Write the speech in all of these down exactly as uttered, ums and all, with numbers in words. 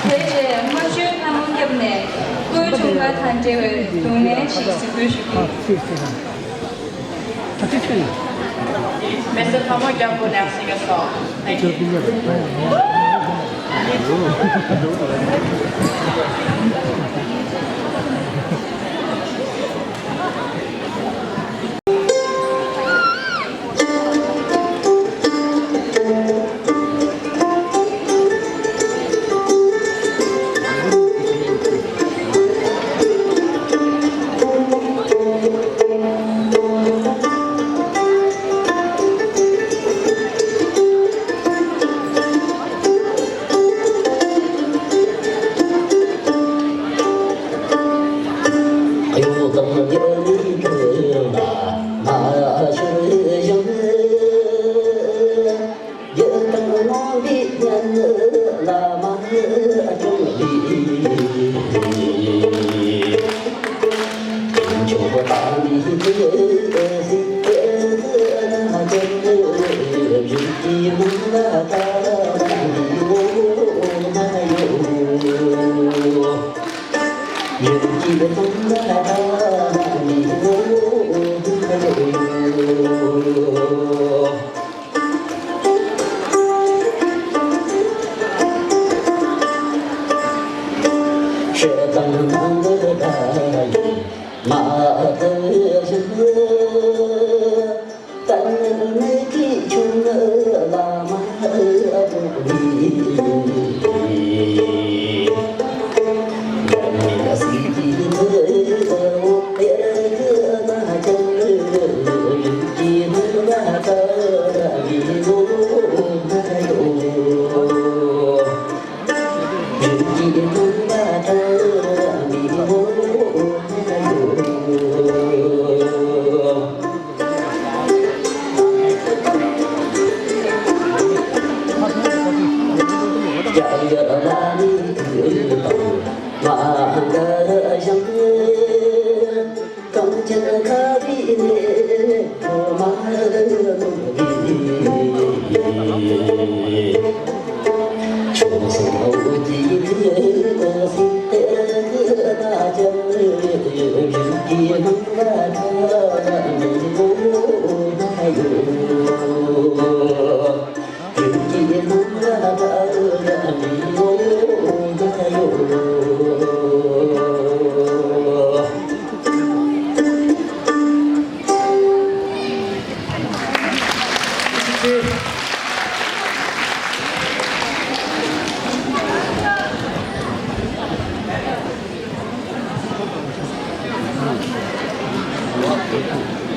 དེ་རྗེས་རྨ་ཆུའི་ལྷ་མོ་སྐྱབས་ནས་སྐུའི་འཁྲུངས་སྐར་དང་འབྲེལ་བའི་རྡུང་ལེན་ཞིག་གཟིགས་འབུལ་ཞུ་རྒྱུ། Mister Thamo Gyampo, next singer song. Thank you.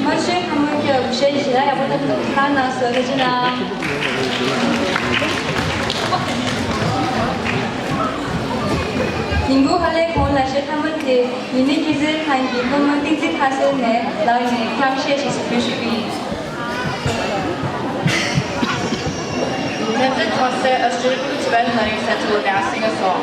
མ་ཤེས་ཁ་མ་སྐྱབས་གཞས་ཞེ་དྲག་ཡག་པོ་དང་ཐུགས་ཁག་གནང་སོང་། ཐུགས་རྗེ་གནང་། ཉིན་གུང་ཧ་ལས་གོང་ལ་གཞས་ཐ་མ་དེ་ཡིན་ནི་སྐྱིད་ཚལ་ཁང་གི་སློབ་མ་བསྟན་འཛིན་ཁ་སེར་ནས་ལག་ནས་རྐྱང་གཞས་ཤིག་གཟིགས་འབུལ་ཞུ་གི་ཡིན། Tenzin Thangsel, a student from Tibetan Learning Center, will now sing a song.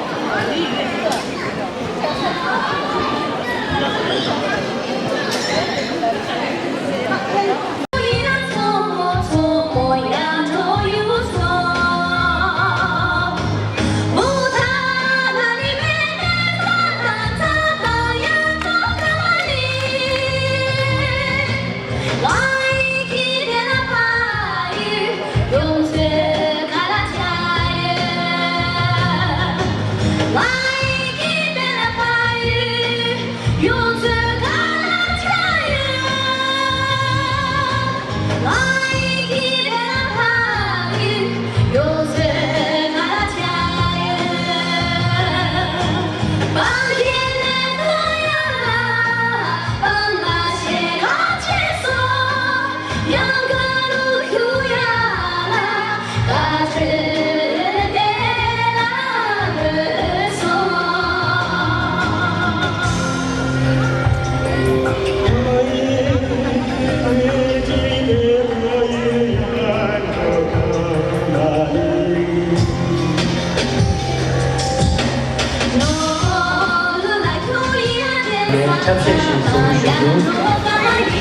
ནས་འཁྲབ་གཞས་ཤིག་གཟིགས་འབུལ་ཞུ་རྒྱུ།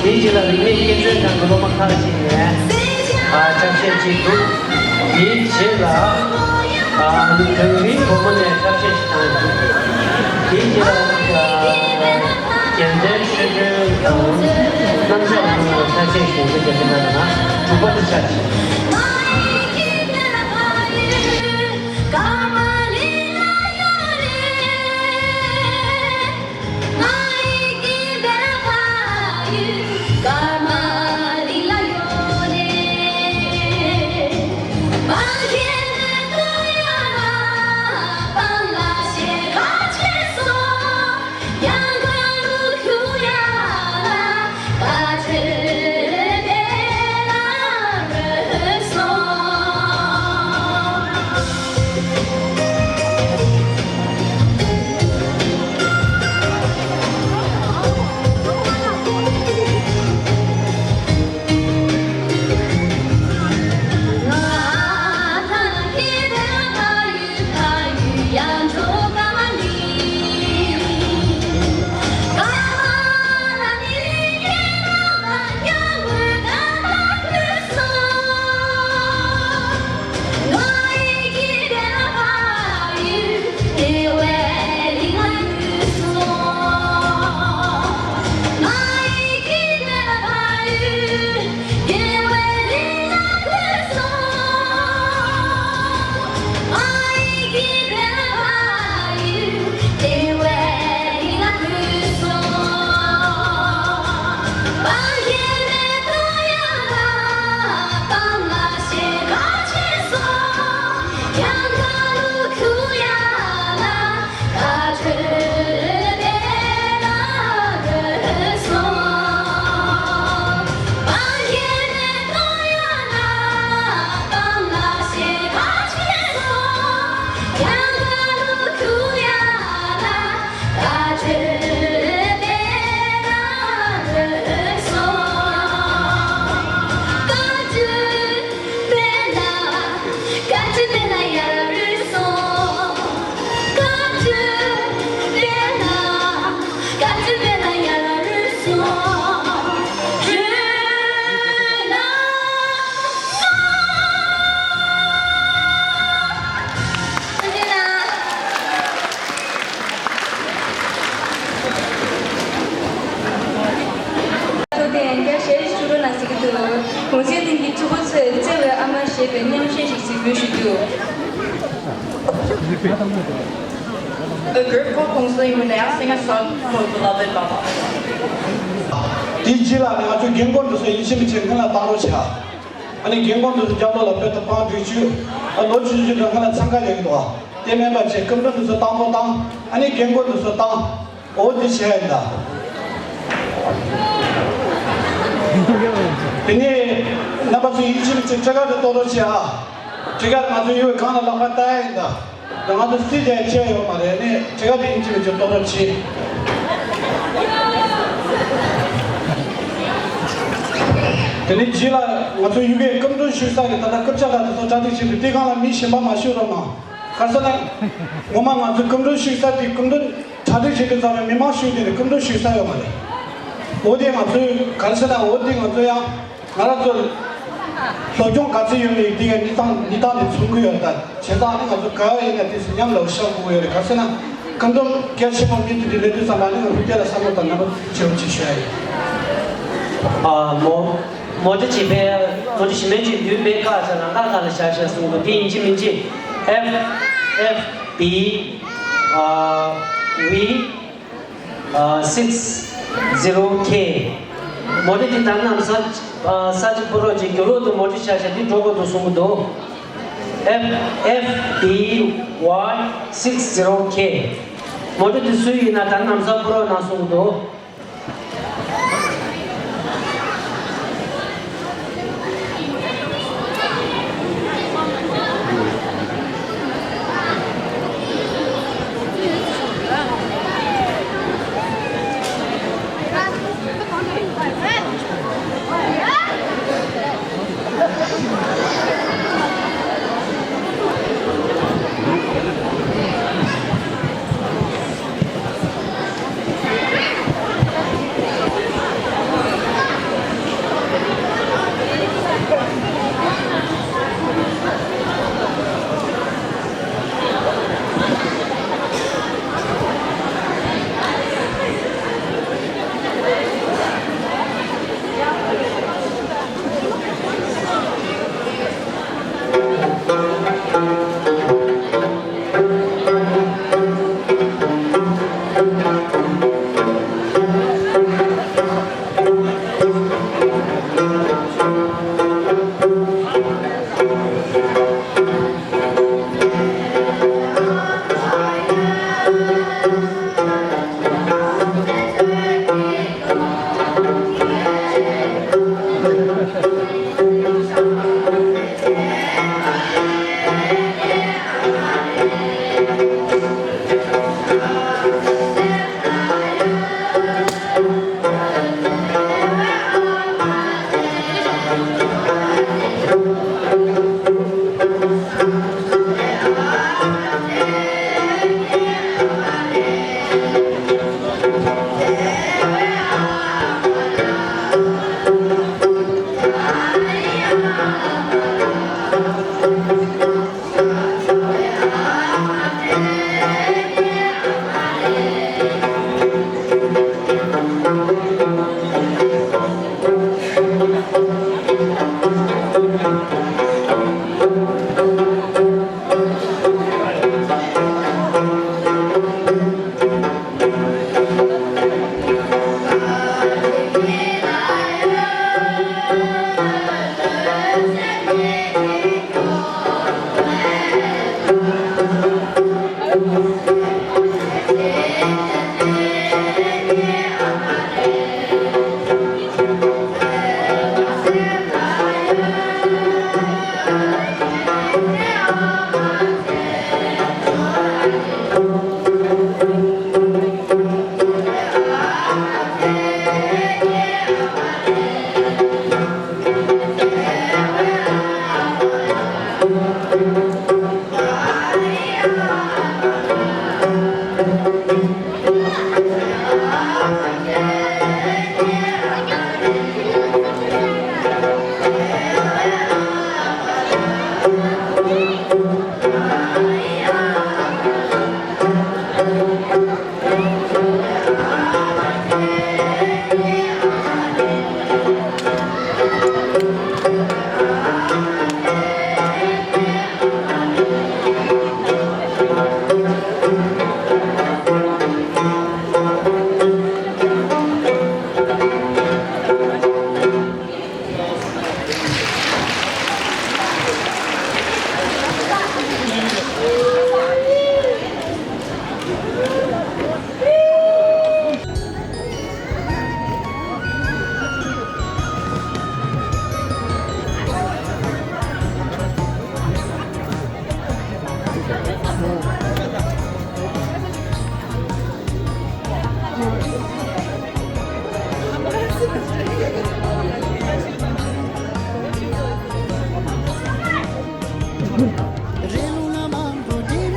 དེའི་རྗེས་ལ་རིག་གནས་སྐྱེད་ཚལ་ཁང་གི་སློབ་མ་ཁག་ཅིག་ནས་ཨ་འཁྲབ་གཞས་ཅིག་འདུག་དེའི་རྗེས་ལ། ཨ། གངས་རིའི་བུ་མོ་ནས་ཐབས་ཤེས་ཤིག་བཏང་ཡོད། དེའི་རྗེས་ལ། ཨ། རྒྱལ་མཚན་ཆོས་སྒྲོན་དང་། རྣམ་གཞག་བུ་མོ་ནས་ཐབས་ཤེས་ཤིག་འདི་རྒྱལ་མཚན་ན་དྲུག་པ་དེ་ཆགས་ཤིང་། ཐུགས་རྗེ་ཆེ། གོང་ཆེན་གླིང་གི་ཕྲུ་གུ་ཚོས་བརྩེ་བའི་ཨ་མ་ཞེས་པའི་མཉམ་བཞེས་ཤིག་གཟིགས་འབུལ་ཞུ་རྒྱུ། A group called Khongsoe Yunex sing a song called Beloved Mama. དེའི་རྗེས་ལ་ནི་ང་ཚོའི་རྒན་རྒོན་འདི་ཚོ་ཡིད་ཆེས་མི་བྱེད་སྔོན་ལ་བཏང་རོགས་བྱ། ཨ་ནི་རྒན་རྒོན་འདི་ཚོ་རྒྱབ་ལོགས་ལ་བོད་དུ་བང་སྒྲིག་བཅུག་ཨ། ལོ་བཅུ་བཅུ་འདྲ་སྔོན་ལ་འཚང་ཁ་ཡོད་ཀྱི་འདུག་དེ་མིན་པ་བྱས་སྐུ་མགྲོན་འདི་ཚོ་བཏང་པོ་བཏང་། ཨ་ནི་རྒན་རྒོན་འདི་ཚོ་བཏང་། འོ་དེ་བྱས་ཡིན་ད། དེ་ནས་རྣམ་པ་ཚོ་ཡིད་ཆེས་མི་བྱེད་ཁྲི་ཁར་དུ་གཏོང་རོགས་བྱེད་ཨ། ཁྲི་ཁར་ང་ཚོ་ཡུལ་གང་ལ་ལག་པ་བསྟན་ཡིན་ད། ང་ཚོ་སྲིད་རྒྱལ་ཆེ་ཡོད་མ་རེད་ནས་ཁྲི་ཁ་དེ་ཡིན་གཅིག་མིན་གཅིག་གཏོང་རོགས་བྱེད། དེ་ནས་རྗེས་ལ་ང་ཚོ་ཡུལ་གའི་སྐུ་མགྲོན་ཞུ་ས་གི་ད་ལྟ་རྐུབ་ཆ་ལ་དེ་ཚོ་གྲ་སྒྲིག་བྱེད་དུས་དེ་སྒང་ལ་མི་གཞན་པ་མ་ཞུ་རོགས་གནང་། ག་རེ་ཟེར་ན། ངོ་མ་ང་ཚོའི་སྐུ་མགྲོན་ཞུ་ས་དེ་སྐུ་མགྲོན་གྲ་སྒྲིག་བྱེད་དུས་ཙམ་ནས་མི་མང་ཞུ་དེ་ནས་སྐུ་མགྲོན་ཞུ་ས་ཡོད་མ་རེད། འོ་དེ་ང་ཚོའི་ག་རེ་ཟེར་ན་འོ་དེ་ང་ཚོ་ཡང་། ང་རང་ཚོ་སློབ་སྦྱོང་ག་ཚོད་ཡོད་མེད་དེ་གའི་གནས་སྟངས་གནས་སྟངས་དེ་མཚོན་གྱི་ཡོད་ད། བྱས་ཙང་ནི་ང་ཚོ་ག་བ་ཡིན་ན་དེ་ཚོ་མཉམ་ལ་བཞག་དགོས་ཀྱི་ཡོད་རེད། ག་ཟེར་ན་སྐུ་མགྲོན་གལ་ཆེན་པོ་མི་འདུག་དེ་སླེབས་དུས་ཙམ་པ་ནི་ང་ཚོ་སྐད་ལ་བསམ་བློ་དང་ནན་པོ་བྱེད་རོགས་བྱེད་ཞུ་ཡ་ཡིན། ཨ། མོ་མོ་ཊ་བྱེད་པའི་མོ་ཊ་གཞི་མེད་ཅིག་ཡུལ་མེད་ཁག་ཅིག་ལ་ཁག་ཁག་ལ་བཞག་བཞག་གསུང་གི་འདུག་དེ་ཡིན་གཅིག་མིན་གཅིག་F F B ཨ་V ཨ་six zero K མོ་ཊ་འདི་ད་ནམ་ས་ཨ་ས་ཆ་ཕོ་རོག་ཅིག་རྒྱུ་ལོག་ཏུ་མོ་ཊ་ཤ་ཤ་འདི་འགྲོ་དགོས་འདུག་གསུང་གི་འདུག F F B Y six zero K མོ་ཊ་འདི་སུའི་ཡིན་ན་ད་ནམ་ས་ཕོ་རོག་ནང་གསུང་གི་འདུག་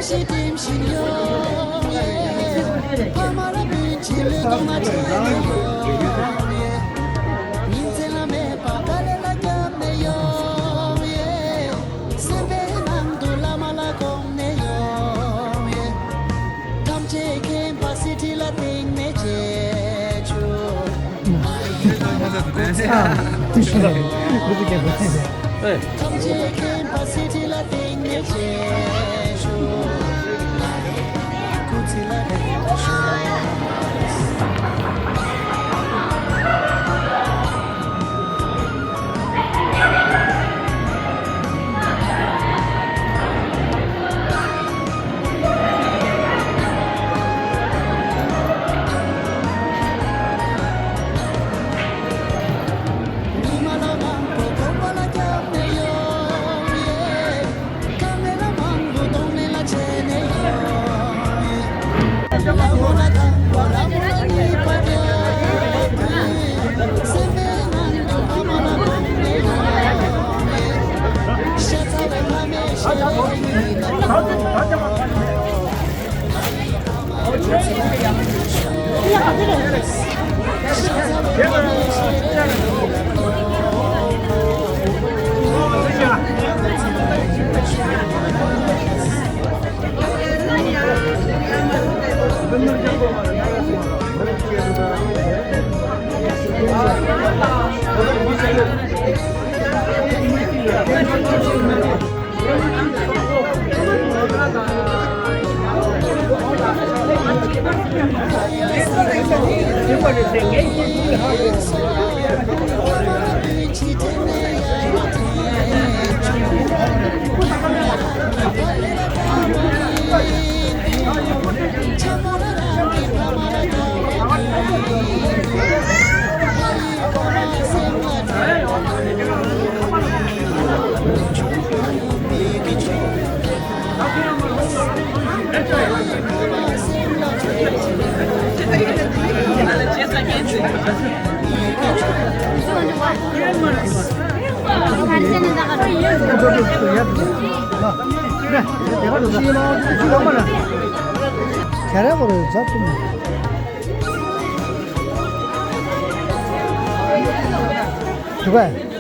ཞེས་དྲན་བཞིན་ཡོང་ཡེ། ཕ་མ་ལ་སྤུན་མཆེད་ལུས་གདུང་མ་བྱས་ནས་ཡོང་ཡེ། ཉིན་མཚན་ལ་མེད་པར་དཀའ་ལས་ལ་བརྒྱབ་ནས་ཡོང་ཡེ། སེམས་པའི་ནང་དུ་བླ་མ་ལ་དགོངས་ནས་ཡོང་ཡེ། ཐམས་ཅད་མཁྱེན་པ་གསེར་ཁྲི་ལ་བརྟེན་ནས་རྗེས་འཇུག་ཐམས་ཅད་མཁྱེན་པ་གསེར་ཁྲི་ལ་བརྟེན་ནས་རྗེས་འཇུག་སྐུ་ཚེ་ལ་ལེགས་ཤོག་ག་རེ་བོ་རེད་ཟ་ཐུབ་མེད། དུ་བས།